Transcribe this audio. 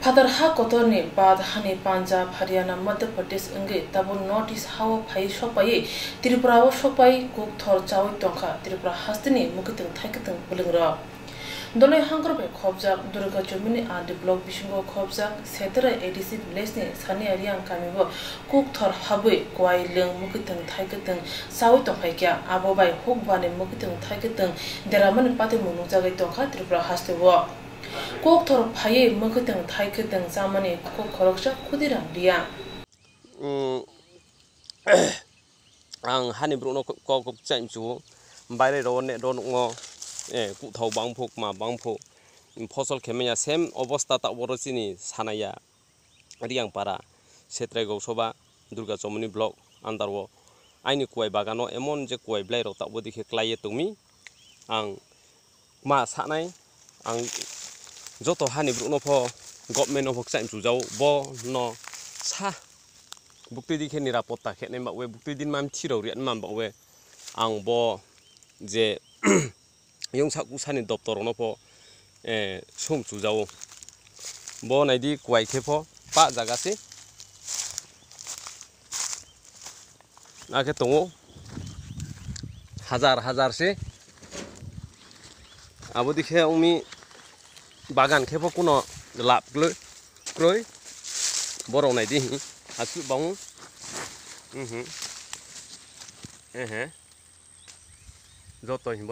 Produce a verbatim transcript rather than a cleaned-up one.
Phatar ha kotorni bad hani Punjab, Haryana, Madhya Pradesh wngwi tabuk North East hao phai sokpaiwi Tripura o sokpai kukthor chaui tongkha Tripura hasteni mwkhwtwng thaikwtwng bwlwngrok. Doloi hangkor bai khopjak Durga Chomini R D block bisingo khopjak Setra A D C village ni Sania Riang kami bo kukthor habwi kwai lwng mwkhwtwng thaikwtwng chaui tongphaikha. Abo bai hukbani mwkhwtwng thaikwtwng deramani patimung nukjagwi tongkha Tripura hasteo. Kokthor phaiwi mwkhwtwng thaikwtwng chamani kok khoroksa Khudiram Riang. Mm, ang hani borokno kok, kok, kok chaimchu, baire rok net rok nukgo, eh, kuthau bangphu, kma bangphu, phosol khe manya same obosta ta oro chini sanaya. Riangpara, Setrai Goksoba, Durga Chomoni block under o aini kuai bagano emon je kuai bwlairok tabuk dikhe klaiye tongmi. Ang ma sanai, ang joto hani borokno pho government no pho kchai mchujao, bo no sa buktui dikhe nirapotta khenai baowe, buktui din mamthirok riya man baowe, ang bo je Yung sak usani doptor rokno pho, eh, sum chujao. Bo naidi kuai khe pho pa jaga se. Akhe tongo hajar hajar se. Abo dikhe ongmi bagan khe pho kuno lab kloi, kroi. Borok naidi hi, aswk bang. Mhm. Ehe. Joto hi bo